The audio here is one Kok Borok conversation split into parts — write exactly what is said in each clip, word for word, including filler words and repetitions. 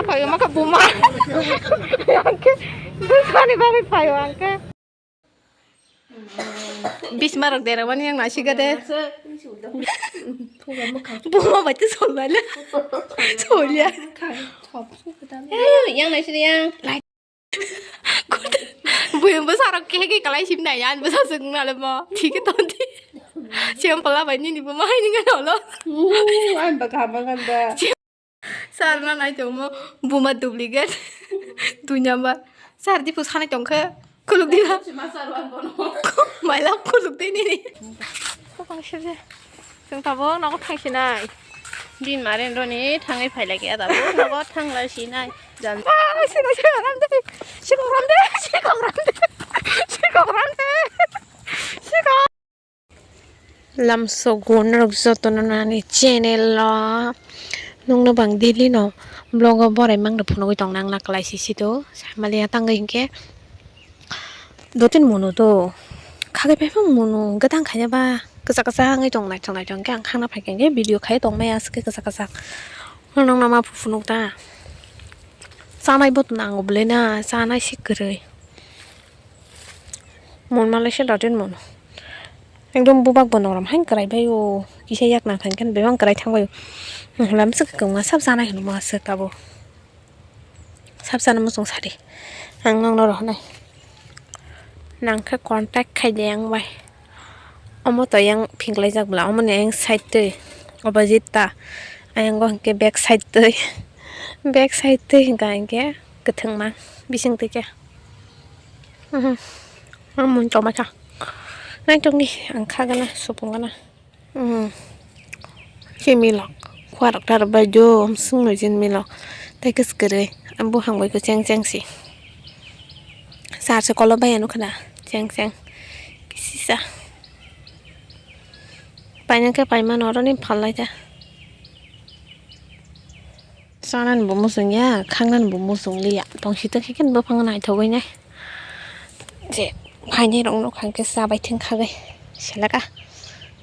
Phaio maka buma. Angke bwsani bagwi phaio angke. Bisma rok dera mani yang nasi gade. Buma bai tu solmale. Solia. Eh, yang nasi yang. Buyung bwsarok khe khe kalai sim nai, ani bwsa swk nalemo. Thik khe ton di. Siam pala bai nini buma hai nini nolo. Ang ba kaham mangan da. Sar na nai tongmo buma duplicate. Dunya ba. Sar di phu sanai tong khe. Khuluk di ba. Maila khuluk di nini. Kok ang sir de. Chwng tabuk nogo thang sinai. Din maren roni thangwi phailai khe tabuk nogo thang lai sinai. Jan. Ah, sinai, sinai, ram de. Sikok ram de, sikok ram de. Sikok ram de. Sikok. Lamsogo norok jotono nani channel o nungno bang daily no vlog o borai mang rok phunugwi tong nang na kwlai sisi do. Samaliya tangwi hinkhe. Dotin munu to. Khagai phai phang munu. Gadang khaina ba. Kasa kasa wngwi tong naithok naithok khe ang khangna phai khe video khai tong maya aswk khe kasa kasa. Nang nama phu phunuk ta. Chanai bo nango bwle na. Chanai si kwrwi. Mun malai se dotin munu. Ekdom bubak bo norom hai kwrai bai o. Kisa yak nang thang khe bebak kwrai thang bai o. Lam swk kwma sab chanai hwnwi ma swk abo. Sabsano muchung sadi. Ang nokno rohornai. Nang khe contact khai de ang bai. Omo to yang phinklaijak bwla. Omo ni ayang side twi. Opposite ta. Ayang go hwnkhe back side twi. Back side twi hwnkha hwnkhe kwthwngma. Bising twi khe. Mhm. Ang mun choma kha. Nai tongdi ang kha gana supung gana. Hmm. Si milok. Khuarok tarok bai do, swngno jin milok. Tei kwswk kwrwi. Ang buphang bai khe cheng cheng si. Sar se kolo bai ano khna. Cheng cheng. Kisisa. Paina khe paimano oroni phal lai ta. Chanani bo muchung ya, khangnani bo muchung liya. Tongsi tongsi khe buphang naithogwi nai. Je phainai rok nukha hwnkhe chabai thwng khagwi seleka.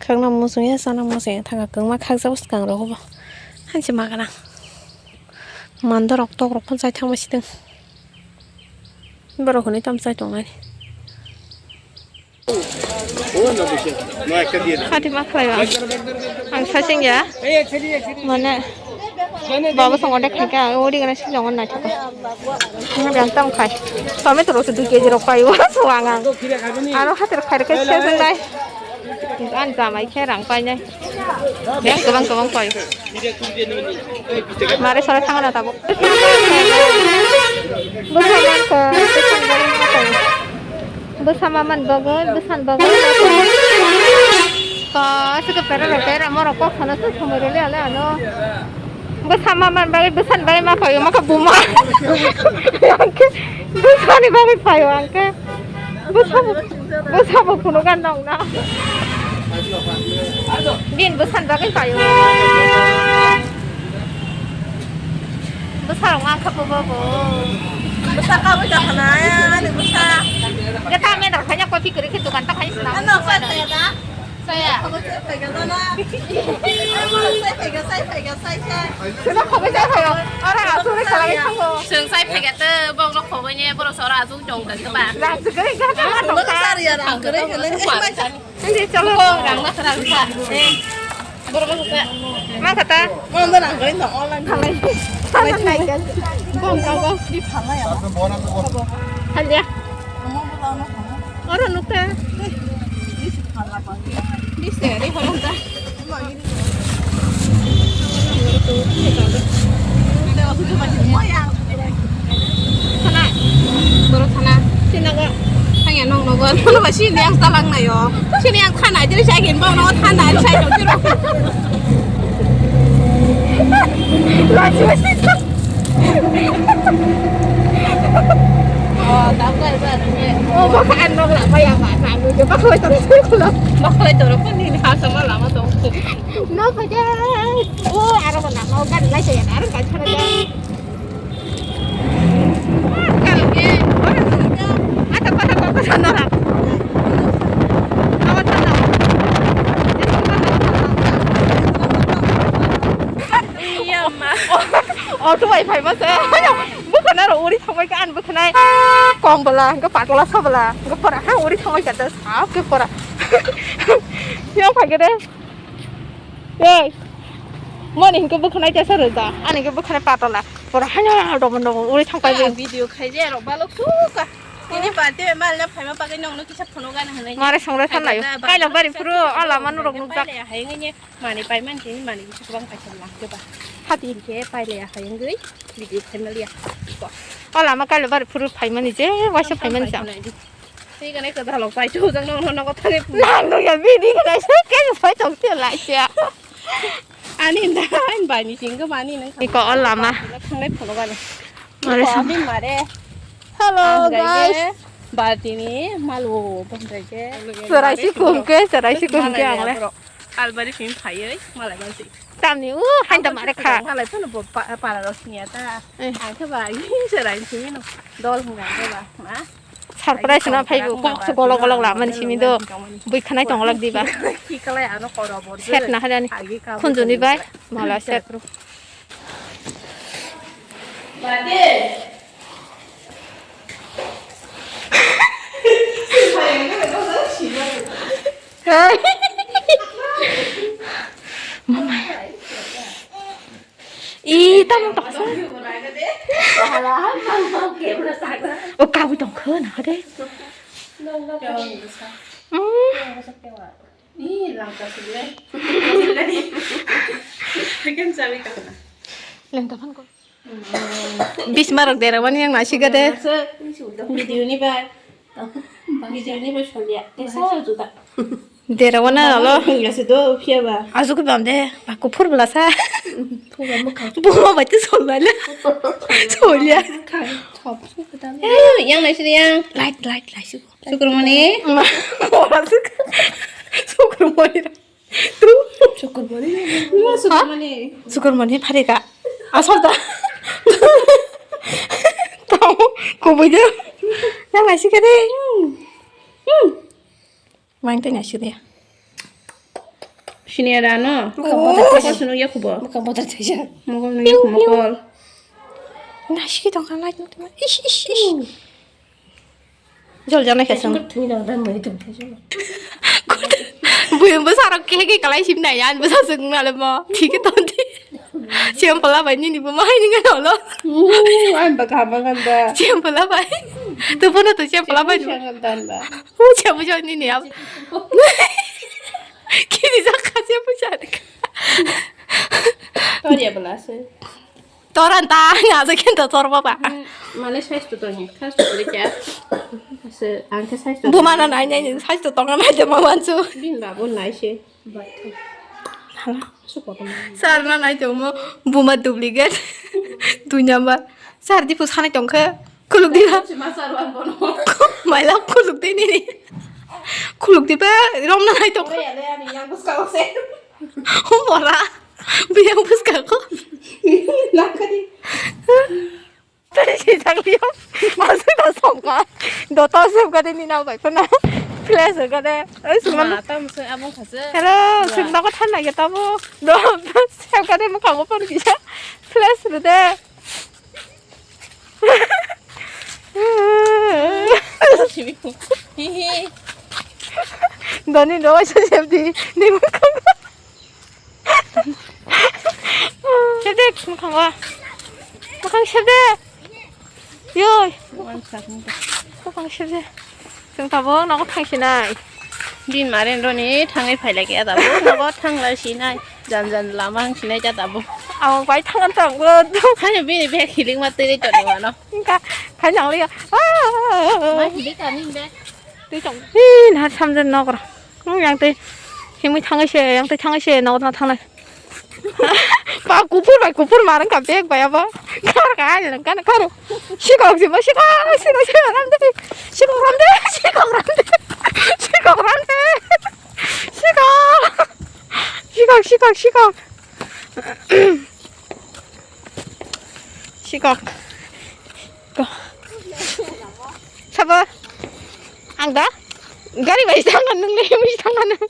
Khakna muchung ya, chana muchung ya, thangkha kwbangma khakjagwi swkang rogo bo. Hanse magana. Mandorok tokrok phano chai thangma sitwng. Borok hwnwi tamo chai tongnani. Hati ma khlai ba? Ang sasing ya. Mane baba songo de khaika, ori gana si jongon na thaka. Ang yang tang khai. Tomato rok dui kg rok pai o suang ang. Aro hati rok khai rok se jeng dai. Ang jamai khe rang pai nai. Beng kwbang kwbang pai. Mare sore thangna tabuk. Bwsa man kha, bwsa man kha. Bwsa ma man bagwi, bwsan bagwi. Ko, aswk pera pera morok kok sana se somoi rwli ale ano. Bwsa ma man bagwi, bwsan bagwi ma phaio, ma kha buma. Bwsani bagwi phaio ang khe. Bwsa bo, bwsa bo phunukha nokna. Bini bwsani bagwi phaio. Bwsa rok ma kha bo bo. Bwsa ka bwsa khana, ani bwsa. Khe ta men rok khaina kopi kwrwi khe dokan ta khai sna. Ano sa khaina. Saya. Sino khogwi sai phaio. Oro asugwi salai thango. Chwng sai phaikha tei borok no khogwi ni borok sa oro asugwi tong kha ba. Rang chwgwi kha tong kha. Sari ya rang kwrwi kwrwi. Hindi chalo. Rang na khara kha. Borok no kha. Ma kata. Mo ndo rang kwrwi no online. Thalai. Thalai nai. Bong ka bong. Di phalai ya. Thalai ya. Oro nukha. Sana. Borok sana. Sinaga. Hanya nong nogo. Sini yang talang na yo. Sini yang thana jadi saya gin bang no thana saya dong. Oh, tao kai ba. Oh, ba kan no la ba ya ba. Kan no ba ko to ko lo. Ba ko to ko ni ha sa ma la ma to. No ba ja. Oh, aro ba na no kan lai sa ya. Aro kan chana ja. Kan ke. Ata pa ta pa sa na ra. Awa ta na. Iya ma. Auto bai phai masa. Bwkhana ro uri thangbai ka, an bwkhanai. Kong bwla, hwnkhe patla sa bwla. Hwnkhe pora ha uri thangbai ka, sap khe pora. Yang phai khe de. Ei. Moni hwnkhe bwkhanai tesa rwja. Ani hwnkhe bwkhanai patla. Pora ha domo domo uri thangbai. Video khaije ro balok suka. Ini party mal na phaima pakai nong no kisa phono gana hanai. Mare songrai thanlayo. Kailok bari phuru ala manu rok nukjak. Hai ngene. Mani pai man tini mani kisa kwbang paisa lang khe ba. Hati. Hingke pai le ya hai wngwi video family ya. O lama kailo bari phuru phaimani je waisa phaimani sa. Tei gane kwdalo pai tu jang nong nong ko thani. Nang no ya bini kana se ke sai tong te lai sia. Ani nda an bai ni sing ko mani nang. Iko o lama. Thanglai phono gana. Mare sa. Abi mare. Hello guys. Ba tini malu bondai ke. Serai si kum ke, serai si kum ke ang le. Albari simi phaiwi malai mansi. Tamni u hain da mare kha. Malai phano bo pa-, para rok sini ata. Eh. Ang khe ba serai simi no dol hwnga khe ba ma. Surprise na phai bo kok se golok golok la man simi do. Bui khanai tong lak diba. Ki kalai ano koro bor. Set na hajani. Khunjuni bai mala set. Bate. Hey. Mama. Ih, tamo toksa. Oh, kawi tongkho na de. Hmm. Lengta phan ko. Bismarok dera wani yang nasi gade. Video ni ba. Video ni ba solia. Esa juda. Dera wana alo. Nasi do phiya ba. Azu ko bam de. Ba ko phur bla sa. Phur ba mo ka. Buma ba te sol ba le. Solia. Ka. Chop su ka dam. Eh, yang nasi yang. Light, light, light su. Sukrumani. Ma. Sukrumani. Sukurmani. Sukurmani. Sukurmani pharika. Asal ta. Tamo kubui de. Yang nasi kade. Hmm. Main tanya sih dia. Sini ada no. Mokol sunu ya kubo. Mokol botar thaisa. Mokol nu ya mokol. Nasi tongkha light. Ish ish ish. Jol janai khe song. Thwi dang dang mai tong khe song. Buyung bwsarok khe khe kalai sim nai, ani bwsa swk wng nalai mo. Thik khe ton di. Siam pala bai nini bo mai nini ngalo. Uuu, ani ba kaham wng da. Siam pala bai. Tu bono tu siam pala bai. Siam pala bai. U siam pala nini ab. Kini jak kha siam pala. Tor ya bala se. Toran ta, na je kento tor baba. Male size to tong, size to tong kya? Se, ang khe size to. Buma na nai nai, size to tong nai de ma wansu. Bin ba bo nai se. Hala. Suko ko. Sir na nai to mo, buma duplicate. Dunya ba. Sir di pu sanai tong khe. Khuluk di ba. Ma sir wan bono. Maila khuluk di ni. Khuluk di ba, rom na nai tong. Ore ale ani yang bus ka se. Humora. Biyang bwskang ko. Nangkadi. Tadi si jang liyo. Masuk dah songka. Doto sep kade ni nau bai pernah. Flash kade. Eh, suman. Ma, tam se abang khase. Hello, sep nako than lagi tamu. Do, sep kade mo kamu pun bisa. Flash kade. Doni no waisa sep di. Ni mo kamu. Sep de, mwkhang o. Mwkhang sep de. Yoi. Mwkhang sep de. Chwng tabuk nogo thang sinai. Din maren roni thangwi phailai khe tabuk nogo thanglai sinai. Jan jan lama wng sinai ja tabuk. Ang bai thang tang bo. Haino bini bag hilik ma twi tongwi mano. Wngkha khai nang liya. Ma hilik ani bag. Twi tong. Hi, na samjak nogra. Hmm, yang twi himwi thangai se, yang twi thangai se, nogo thangnai. Pa kuphur bai kuphur mar wngkha bag bai abo. Khar kha, ai lang kana kharo. Sikok simo, sikok, sikok, sikok ram de. Sikok ram de, sikok ram de. Sikok ram de. Sikok. Sikok, sikok, sikok. Sikok. Ko. Sabo. Ang da? Gari bai thangan nung le, mus thangan nung.